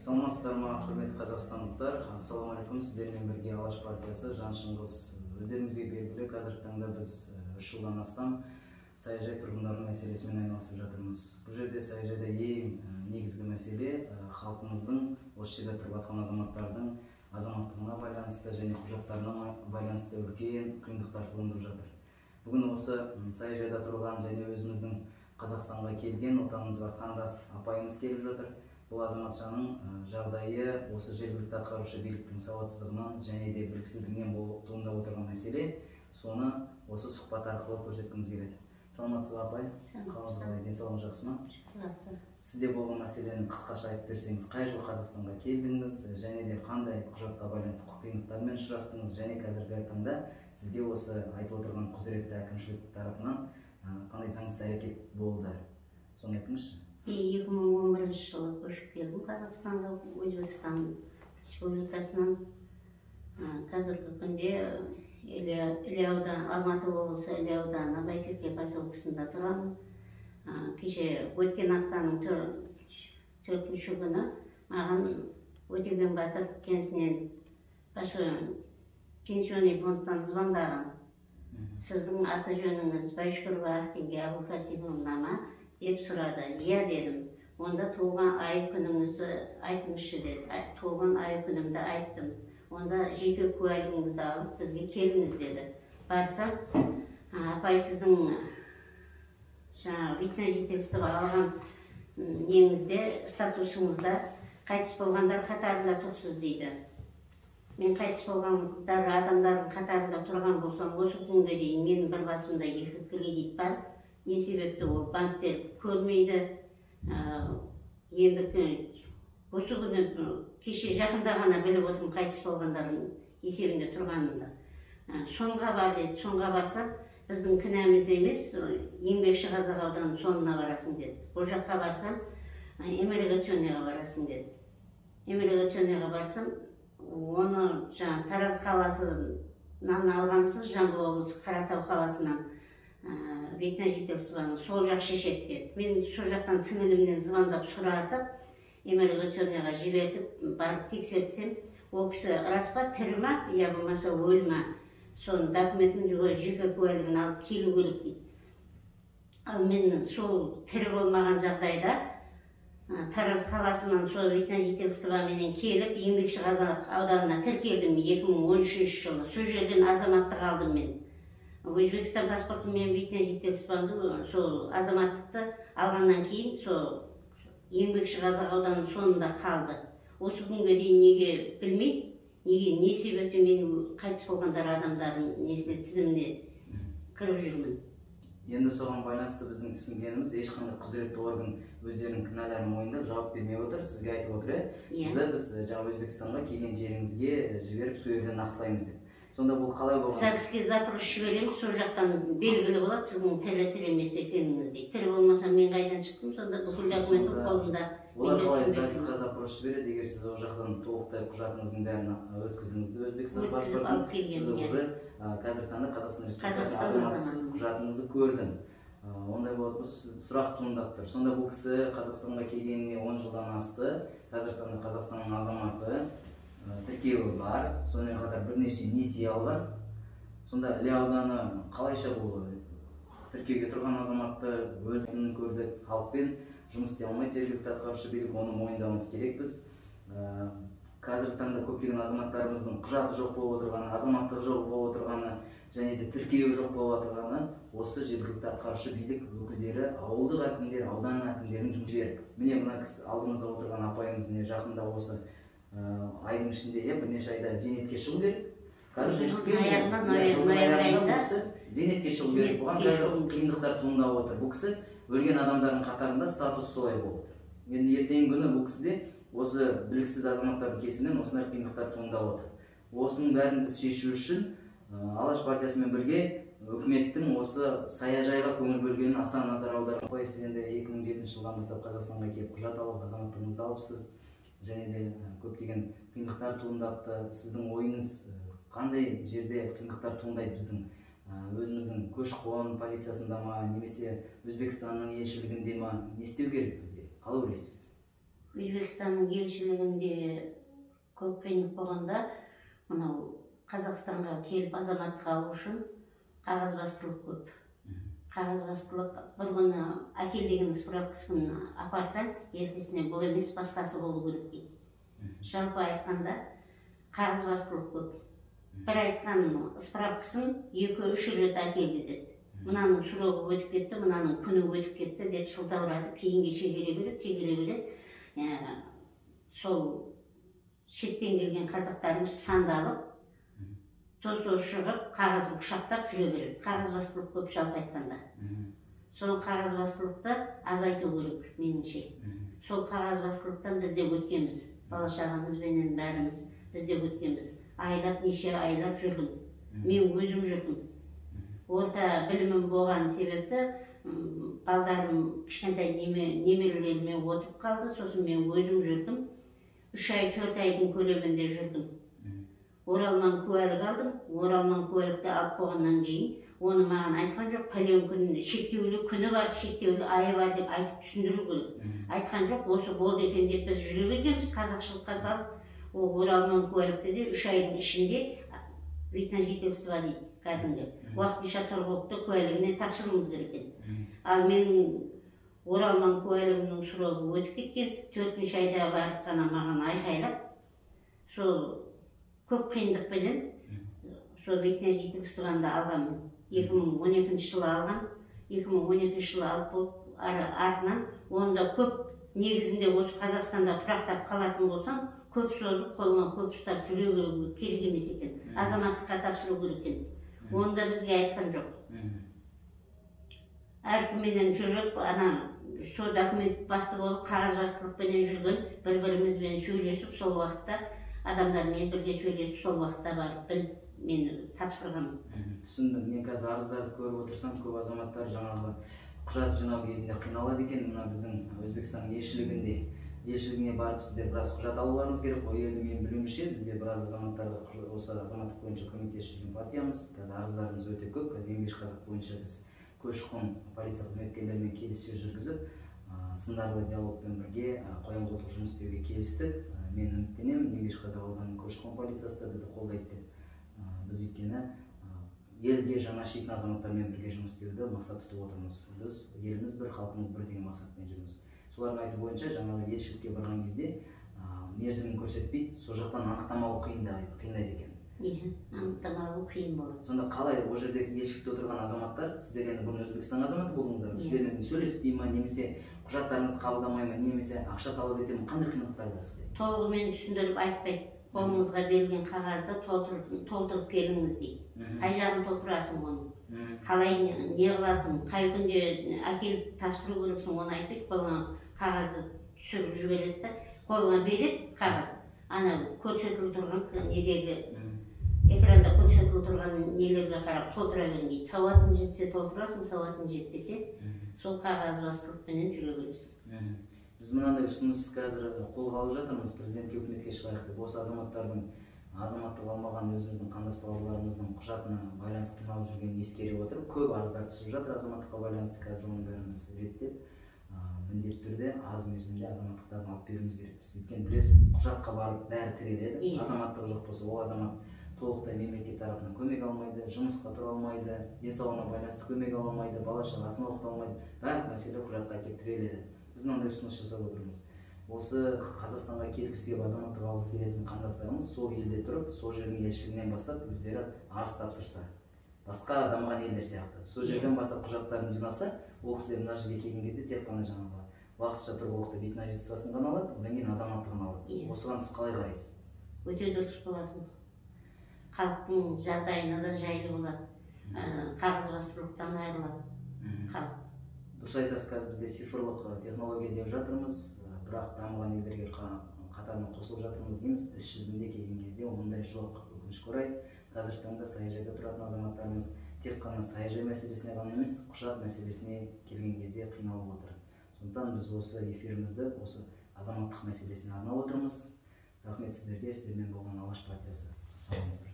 Саламатсыздар ма, құрметті қазақстандықтар? Ассалаумағалейкум. Сіздермен бірге Алаш партиясы, Жан Шыңғыс. Өздеріңізге белгілі, қазіргі таңда біз 3 жылдан астам саяжай тұрғындарының мәселесімен айналысып жатырмыз. Бұл жерде саяжайда ең негізгі мәселе халқымыздың, осы жерде тұрып жатқан азаматтардың азаматтығына байланысты және құжаттарына байланысты үлкен қиындықтар туындап жатыр. Бүгін осы саяжайда тұрған және өзіміздің Қазақстанға келген отанымызға қандас апайымыз келіп жатыр. Бұл азаматшаның жағдайы осы жергілікті атқарушы биліктің сауатсыздығынан және де біліксіздігінен туындап отырған мәселе. Соны осы сұхбат арқылы көрсеткіміз келеді. Саламатсыз ба, апай? Қалыңыз қалай? Денсаулығыңыз жақсы ма? Жақсы. Сізде болған мәселені қысқаша айтып берсеңіз, қай жылы Қазақстанға келдіңіз және де қандай құжатқа байланысты қиындықтармен ұшырастыңыз және қазіргі таңда сізге осы айтып отырған құзыретті әкімшілік тарапынан қандай заңсыз әрекет болды? Соны айтыңызшы. Мен 2011 жылы көшіп келдім Қазақстанға, Өзбекстан Республикасынан. Қазіргі күнде Іле ауданы, Алматы облысы Іле ауданы Байсерке поселкесінде тұрамын. Кеше өткен аптаның 4-ші күні маған Өтеген батыр кентінен пенсионный фондтан звондаған. Сіздің аты жөніңіз Байшүкірова Ақтеңге Абылқасимовна ма деп сұрады. Иә дедім. Онда туылған ай күніңізді айтыңызшы деді. Туылған ай күнімді айттым. Онда жеке куәлігіңізді алып бізге келіңіз деді. Барсам, апай, сіздің жаңағы вид на жительство алған неңізде, статусыңызда қайтыс болғандар қатарында тұрсыз дейді. Мен қайтыс болғандар адамдардың қатарында тұрған болсам, осы күнге дейін менің бір басымда 2 кредит бар. Не себепті ол банктер көрмейді. Енді осы күні кеше жақында ғана біліп отырмын қайтыс болғандардың есебінде тұрғанымды. Сонға бар деді. Сонға барсам, біздің кінәміз емес, Еңбекші Қазақ ауданының сонына барасың деді. Ол жаққа барсам, эмиграционныйға барасың деді. Эмиграционныйға барсам, оны жаңа Тараз қаласынан алғансыз, Жамбыл облысы Қаратау қаласынан вид на жительствоны сол жақ шешеді деді. Мен сол жақтан сіңілімнен звондап сұратып, эмиграционныйға жібертіп, барып тексертсем, ол кісі рас па, тірі ма, я болмаса өлі ма, соның документін, жеке куәлігін алып келу керек дейді. Ал мен сол тірі болмаған жағдайда Тараз қаласынан сол вид на жительствоменен келіп, Еңбекші Қазақ ауданына тіркелдім 2013 жылы. Сол жерден азаматтық алдым мен. Өзбекстан паспортымен вид на жительствомды, сол азаматтықты алғаннан кейін сол Еңбекші Қазақ ауданының соңында қалды. Осы күнге дейін неге білмейді, неге, не себепті мен қайтыс болғандар адамдардың несіне, тізіміне кіріп жүрмін. Енді соған байланысты біздің түсінгеніміз, ешқандай құзыретті орган өздерінің кінәларын мойындап жауап бермей отыр. Сізге айтып отыр, сізді біз жаңа Өзбекстанға келген жеріңізге жіберіп, сол жерден нақтылаймыз деп. Сонда бұл қалай болған? ЗАГСке запрос жібереміз, сол жақтан белгілі болады сіздің тірі, тірі емес екеніңіз дейді. Тірі болмаса, мен қайдан шықтым сонда? Бүкіл документім қолымда. Олар қалай ЗАГСқа запрос жібереді, егер сіз ол жақтан толықтай құжатыңыздың бәрін өткіздіңіз, Өзбекстан паспортын, сіз уже қазіргі таңда Қазақстан Республикасының азаматысыз, құжатыңызды көрдім. Ондай болатын болса, сіз сұрақ туындап тұр. Сонда бұл кісі Қазақстанға келгеніне 10 жылдан асты, қазіргі таңда Қазақстанның азаматы, тіркеуі бар, сонымен қатар бірнеше несие алған. Сонда Іле ауданы қалайша бұл тіркеуге тұрған азаматты өлгенін көрдік, халықпен жұмыс істей алмайды жергілікті атқарушы билік, оны мойындауымыз керекпіз. Қазіргі таңда көптеген азаматтарымыздың құжаты жоқ болып отырғаны, азаматтығы жоқ болып отырғаны және де тіркеуі жоқ болып отырғаны осы жергілікті атқарушы билік өкілдері, ауылдық әкімдер, аудан әкімдерінің жұмыс жіберіп. Міне, мына кісі, алдымызда отырған апайымыз, міне, жақында осы айдың ішінде, бірнеше айда зейнетке шығу керек. Қазір бұл кісі зейнетке шығу керек. Бұған қазір қиындықтар туындап отыр. Бұл кісі өлген адамдардың қатарында статус солай болып отыр. Енді ертеңгі күні бұл кісіде осы біліксіз азаматтардың кесірінен осындай қиындықтар туындап отыр. Осының бәрін біз шешу үшін Алаш партиясымен бірге үкіметтің осы саяжайға көңіл бөлгенін аса назар аударып. Апай, сіз енді 2007 жылдан бастап Қазақстанға келіп құжат алып, азаматтығыңызды алыпсыз және де көптеген қиындықтар туындапты. Сіздің ойыңыз қандай жерде қиындықтар туындайды? Біздің өзіміздің көші-қон полициясында ма, немесе Өзбекстанның елшілігінде ма, не істеу керек бізде? Қалай ойлайсыз? Өзбекстанның елшілігінде көп қиындық болғанда, мынау Қазақстанға келіп азаматтық алу үшін қағазбастылық көп. Қағазбастылық, бір күні әкел деген справкасын апарсаң, ертесіне бұл емес, басқасы болу керек дейді. Жалпы айтқанда қағазбастылық көп. Бір айтқан справкасын 2-3 рет әкелгізеді. Мынаның срогы өтіп кетті, мынаның күні өтіп кетті деп сылтауратып кейінге шегере береді, шегере береді. Сол шеттен келген қазақтарымыз сандалып, тоз-тоз шығып, қағазын құшақтап жүре береді. Қағазбастылық көп жалпы айтқанда. Сол қағазбастылықты азайту керек меніңше. Сол қағазбастылықтан біз де өткенбіз. Бала шағамызбенен бәріміз біз де өткенбіз. Айлап, неше айлап жүрдім. Мен өзім жүрдім. Орта білімім болған себепті балдарым кішкентай немерелеріме отырып қалды. Сосын мен өзім жүрдім. 3 ай, 4 айдың көлемінде жүрдім. Оралман куәлік алдым. Оралман куәлікті алып болғаннан кейін оны маған айтқан жоқ. Пәлен күн шектеулі күні бар, шектеулі айы бар деп айтып түсіндіру керек. Айтқан жоқ, осы болды екен деп біз жүре бергенбіз қазақшылыққа салып. Ол оралман куәлікті де 3 айдың ішінде вид на жительство дейді кәдімгі. Уақытша тұрғылықты куәлігіне тапсыруымыз керек екен. Ал менің оралман куәлігімнің срогы өтіп кеткен, 4-ші айда барып қана маған айқайлап, сол көп қиындықпенен сол вид на жительствоны алғанмын. 2012 жылы алғам. 2012 жылы алып болып, артынан онда көп негізінде осы Қазақстанда тұрақтап қалатын болсам, көп созып, қолыңа көп ұстап жүре беру керек емес екен. Азаматтыққа тапсыру керек екен. Оны да бізге айтқан жоқ. Әркімменен жүріп, ана сол документ басты болып, қағазбастылықпенен жүрген, бір-бірімізбен сөйлесіп, сол уақытта адамдармен бірге сөйлесіп, сол уақытта барып біліп, мен тапсырғанмын. Түсіндім. Мен қазір арыздарды көріп отырсам, көп азаматтар жаңағы құжат жинау кезінде қиналады екен. Мына біздің Өзбекстанның елшілігіне барып сіздер біраз құжат алуларыңыз керек. Ол елді мен білуімше, бізде біраз азаматтарға осы азаматтық бойынша көмектесіп жүрген партиямыз. Қазір арыздарымыз өте көп. Қазір Еңбекші қазақ бойынша біз көші-қон полиция қызметкерлерімен келіссөз жүргізіп, сындарлы диалогпен бірге қоян-қолтық жұмыс істеуге келістік. Мен үміттенемін, Еңбекші қазақ ауданының көші-қон полициясы да бізді қолдайды деп. Біз өйткені елге жаны ашитын азаматтармен бірге жұмыс істеуді мақсат тұтып отырмыз. Біз еліміз бір, халқымыз бір деген мақсатпен жүрміз. Солардың айтуы бойынша жаңағы елшілікке барған кезде мерзімін көрсетпейді, сол жақтан анықтама алу қиындайды екен. Иә, анықтама алу қиын болады. Сонда қалай ол жерде елшілікте отырған азаматтар, сіздер енді бұрын Өзбекстан азаматы болдыңыздар, сіздермен сөйлеспей ма, немесе құжаттарыңызды қабылдамай ма, немесе ақша талап ете ме, қандай қиындықтар болды сізде? Толығымен түсіндіріп айтпайды. Қолыңызға берілген қағазды толтырып келіңіз дейді. Қай жағын толтырасың оны? Қалай не қыласың, қай күнде әкеліп тапсыру керексің, оны айтпайды. Қолыңа қағазды түсіріп жібереді да, қолыңа береді қағаз. Ана көрсетіліп тұрған недегі экранда көрсетіліп тұрған нелерге қарап толтыра берің дейді. Сауатың жетсе толтырасың, сауатың жетпесе сол қағазбастылықпенен жүре бересің. Біз мынандай ұсыныс қазір қолға алып жатырмыз, президентке, үкіметке шығайық деп. Осы азаматтардың азаматтық алмаған өзіміздің қандас бауырларымыздың құжатына байланысты қиналып жүргенін ескере отырып, көп арыздар түсіп жатыр азаматтыққа байланысты. Қазір оның бәрін біз реттеп, міндетті түрде аз мерзімде азаматтықтарын алып беруіміз керекпіз. Өйткені білесіз, құжатқа барып бәрі тіреледі. Азаматтығы жоқ болса, ол азамат толықтай мемлекет тарапынан көмек алмайды, жұмысқа тұра алмайды, денсаулығына байланысты көмек ала алмайды, бала шағасын оқыта алмайды. Барлық мәселе құжатқа келіп тіреледі. Біз мынандай ұсыныс жасап отырмыз. Осы Қазақстанға келгісі келіп азаматтық алғысы келетін қандастарымыз сол елде тұрып, сол жердің елшілігінен бастап өздері арыз тапсырса, басқа дамыған елдер сияқты, сол жерден бастап құжаттарын жинаса, ол кісілер мына жерге келген кезде тек қана жаңағы уақытша тұрғылықты вид на жительствосын ғана алады, одан кейін азаматтығын алады. Осыған сіз қалай қарайсыз? Өте дұрыс болады. Халықтың жағдайына да жайлы болады. Қағазбастылықтан айырылады халық. Дұрыс айтасыз, қазір бізде цифрлық технология деп жатырмыз, бірақ дамыған елдерге қатарына қосылып жатырмыз дейміз. Іс жүзінде келген кезде ондай жоқ, өкінішке орай. Қазіргі таңда саяжайда тұратын азаматтарымыз тек қана саяжай мәселесіне ғана емес, құжат мәселесіне келген кезде қиналып отыр. Сондықтан біз осы эфирімізді осы азаматтық мәселесіне арнап отырмыз. Рахмет сіздерге, сіздермен болған Алаш партиясы. Сау болыңыздар.